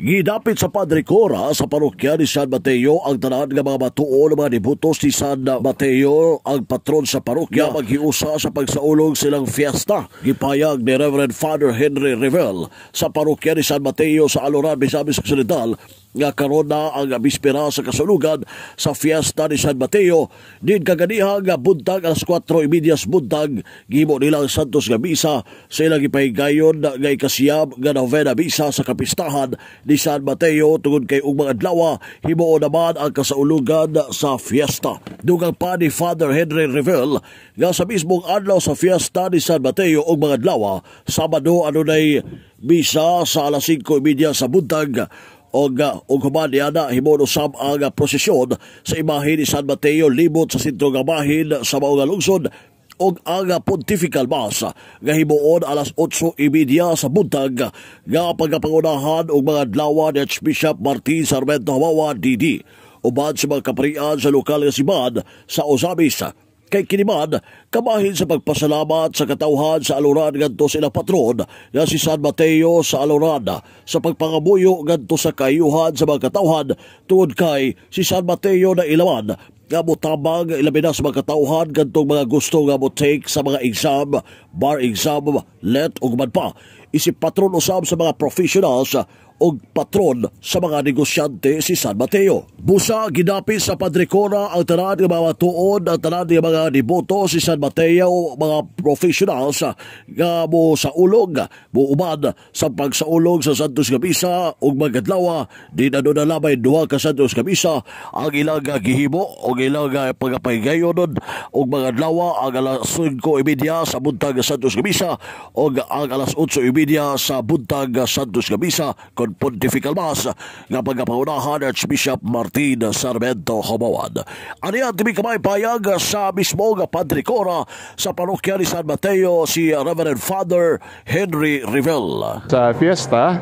Gidapit sa Padre Cora sa parokya ni San Mateo ang tanan nga mga matuo ng mga debutos ni San Mateo, ang patron sa parokya, maghiusa sa pagsaulog silang fiesta. Gipayag ni Reverend Father Henry Revel sa parokya ni San Mateo sa Aloran, Misamis Occidental, nga karon na ang bispera sa kasulugan sa fiesta ni San Mateo. Din kaganiha nga buntag, alas 4:30 buntag, gihimo nila ang Santos nga misa sa ilang gipahigayon nga 9 nga novena misa sa kapistahan ni San Mateo, tungod kay ug mga adlaw himuon naman ang kasaulugan sa fiesta. Dugang pa ni Father Henry Revel nga sa mismong adlaw sa fiesta ni San Mateo ug mga adlaw, Sabado, adunay misa sa alas 5:30 sa buntag og human niana himuon usab ang prosesyon sa imahe ni San Mateo libot sa sentro nga bahin sa mao nga lungsod, og ang Pontifical Mass nga himuon alas 8:30 sa buntag nga pagapangunahan og mga adlaw ni Archbishop Martin Sarmiento Jumawan DD uban sa mga kaparian sa lokal nga simbahan sa Ozamiz, kay kini man kabahin sa pagpasalamat sa katawhan sa Aloran ngadto sa ilang patron nga si San Mateo sa Aloran sa pagpangamuyo ngadto sa kaayuhan sa mga katawhan, tungod kay si San Mateo na ilaman nga motabang ilabi na sa mga katawhan kadtong mga gusto nga mo take sa mga exam, bar exam, LET ug uban pa. Isip patron usab sa mga professionals og patron sa mga negosyante si San Mateo. Busa gidapit sa Padre Cora ang tanan nga mga tuod, ang tanan nga mga deboto si San Mateo, mga professionals nga mo sa ulog, mo uban sa pagsaulog sa Santos nga Misa ug magadlaw di na na labay duha ka Santos nga Misa ang ilang gihimo og ilang pagapahigayon. Ug mga adlaw, ang alas 5:30 sa buntag Santos nga Misa ug ang alas 8:30 sa buntag Santos nga Misa kon Pontifical Mass nga pagapangunahan Archbishop Martin Sarmiento Jumawan. Ani ang tibi kamay payag sa mismo nga Padre Cora sa parokya ni San Mateo, si Reverend Father Henry Revel. Sa fiesta,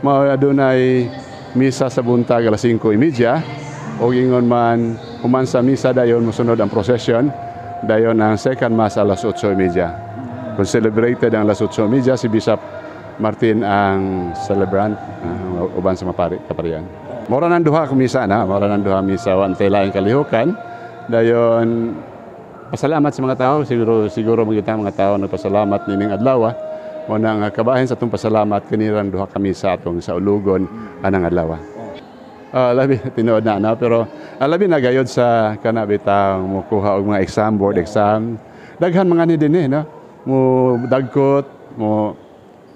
mao adunay misa sa buntag alas 5:30 o ingon man human sa misa, dayon mosunod ang procession, dayon ang second mass alas 8:30. Kung celebrated ang alas 8:30, si Bishop Martin ang celebrant uban sa mga pari, kaparian. Mora nang duha ka misa na, mora nang duha misa, wa tay laing kalihukan. Dayon pasalamat sa mga tao, siguro siguro mga mga tao nagpasalamat nining adlaw. Mo na nga kabahin sa atong pasalamat kanirang duha ka misa atong saulugon anang adlaw. Labi tinuod na na, pero labi na gayod sa kana bitang mo kuha og mga exam, board exam. Daghan mga ni dinhi, no. Mo dagkot, mo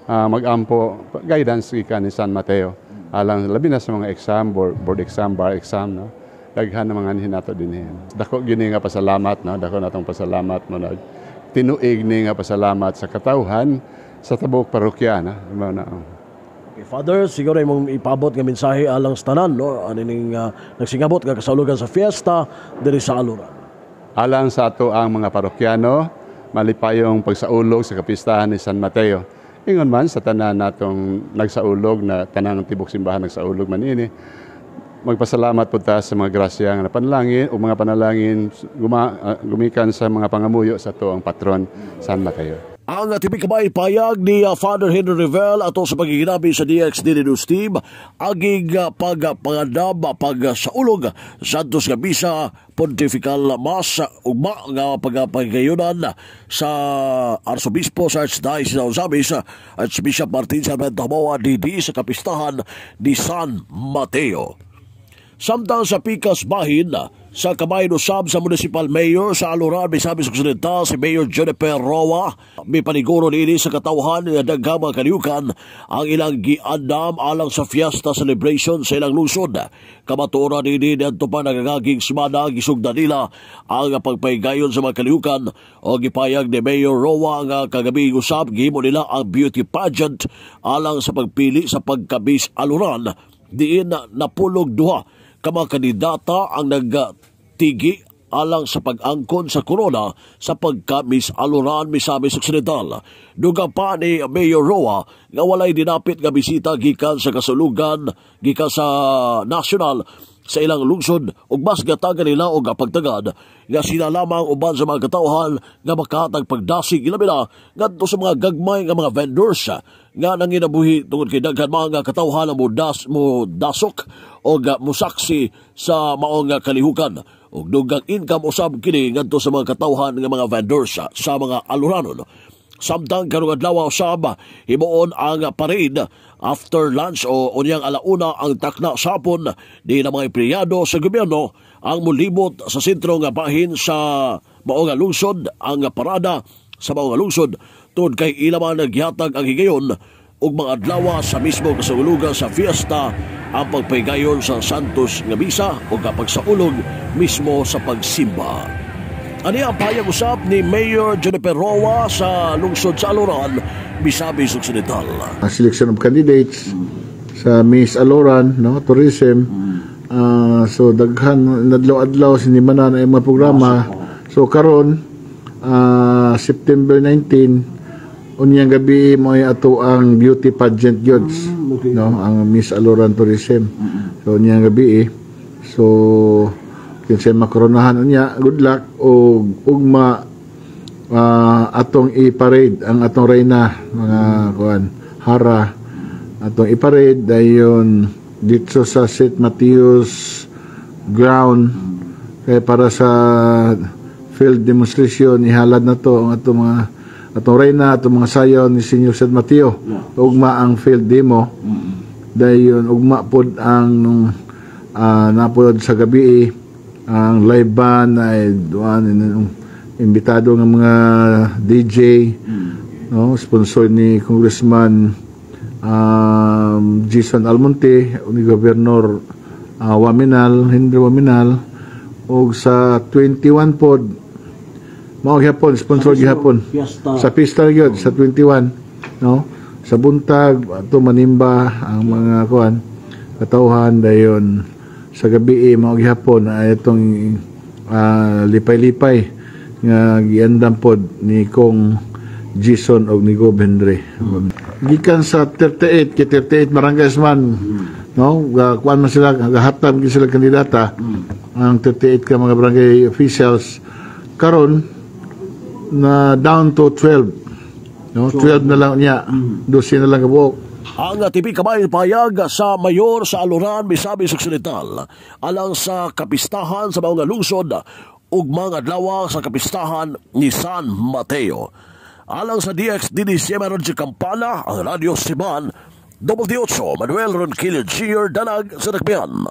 magampo guidance gikan ni San Mateo. Alang labi na sa mga exam, board exam, bar exam, no. Daghan na mga nihin nato dinhi. Dako gini nga pasalamat, no. Dako natong pasalamat mo nag tinuig ni nga pasalamat sa katawhan sa tabok parokya, no. Mao na. Okay, Father, siguro imong ipabot nga mensahe alang sa tanan, no, anining nagsingabot nga kasaulugan sa fiesta diri sa Aloran. Alang sa ato ang mga parokyano, malipayong pagsaulog sa kapistahan ni San Mateo. Ingon man sa tanan natong nagsaulog na tanang tibok simbahan nagsaulog man ini. Magpasalamat po ta sa mga grasya nga napanalangin o mga panalangin gumikan sa mga pangamuyo sa ato ang patron San Mateo. Ang tibik kamay payag ni Father Henry Revel ato sa pagiginabi sa DXD News Team aging pagpangandam pagsaulog Santos nga Misa, Pontifical Mass ugma nga pagpagayunan sa Arsobispo sa Archdiocese of Ozamiz, Archbishop Martin Sarmiento Jumawan DD sa kapistahan ni San Mateo. Samtang sa pikas bahin, sa kamay usab sa Municipal Mayor sa Aloran, Misamis Occidental, si Mayor Juniper Roa, may paniguro nini sa katawhan nga daghang mga kalihukan ang ilang giandam alang sa fiesta celebration sa ilang lungsod. Kamatuoran nini, niadto pa nagagaging semana gisugdan nila ang pagpahigayon sa mga kalihukan, o gipayag ni Mayor Roa nga kagabi usab gihimo nila ang beauty pageant alang sa pagpili sa pagka-Miss Aloran, diin napulog duha ka mga kandidata ang nagtigi. alang sa pag-angkon sa corona sa pagka-Miss Aloran Misamis Occidental. Duga pa ni Mayor Roa nga walay dinapit nga bisita gikan sa kasulugan, gikan sa national sa ilang lungsod ug mas gatagan nila og pagtagad nga sila lamang uban sa mga katawhan nga makahatag pagdasig, ilabi na ngadto sa mga gagmay nga mga vendors nga nanginabuhi tungod kay daghan mga katawhan ang mo dasok og musaksi sa maong kalihukan ug dugang income usab kini ngadto sa mga katawhan nga mga vendors sa mga Aloranon. Samtang karong adlaw usab, himuon ang parade after lunch o unyang 1:00 ang takna sa hapon di na mga empleyado sa gobyerno ang mulibot sa sentro nga bahin sa maong lungsod, ang parada sa maong lungsod, tungod kay ila man naghihatag ang higayon ug mga adlaw sa mismo kasugulugan sa fiesta ang pagpaygayon sa Santos nga misa o pagsaulog mismo sa pagsimba. Ani ang payag usab ni Mayor Juniper Roa sa lungsod sa Aloran, Misamis Occidental. Ang selection of candidates sa Miss Aloran, no, tourism. So daghan nadlaw-adlaw sinimana na yung mga programa. So karon, September 19, unyang gabi mo ay ato ang beauty pageant gyud, no, ang Miss Aloran Tourism. So unyang gabi eh. So kinsay makoronahan unya, good luck. O ugma, atong i-parade ang atong reyna, mga kuan, hara, atong i-parade dayon dito sa St. Matthews ground kay para sa field demonstration. Ihalad na to ang atong mga atong reyna, atong mga sayon ni Senior St. Mateo. Ugma ang field demo dayon. Ugma pod ang napod sa gabi ang live band ay duan imbitado ng mga DJ, no, sponsor ni Congressman Jason Almonte, ni Governor Oaminal, Henry Oaminal. Og sa 21 pod mao gyapon sponsor gihapon sa pista gyud sa 21, no, sa buntag ato manimba ang mga kuan, katawhan. Dayon sa gabi mao gihapon ay itong lipay-lipay nga giandam pod ni Kong Jason og ni Gob Henry. Gikan sa 38 kay 38 barangays man, no, kuan man sila, gahatag gyud sila kandidata ang 38 ka mga barangay officials. Karon na down to 12, no, 12 na lang niya, 12 na lang kabuok. Ang TV Kamay payag sa mayor sa Aloran, Misamis Occidental alang sa kapistahan sa mga lungsod ug mga adlaw sa kapistahan ni San Mateo. Alang sa DXDD Radyo Kampana, ang Radyo Siman, 88, Manuel Ronquillo Jr. Danag sa Dakbian.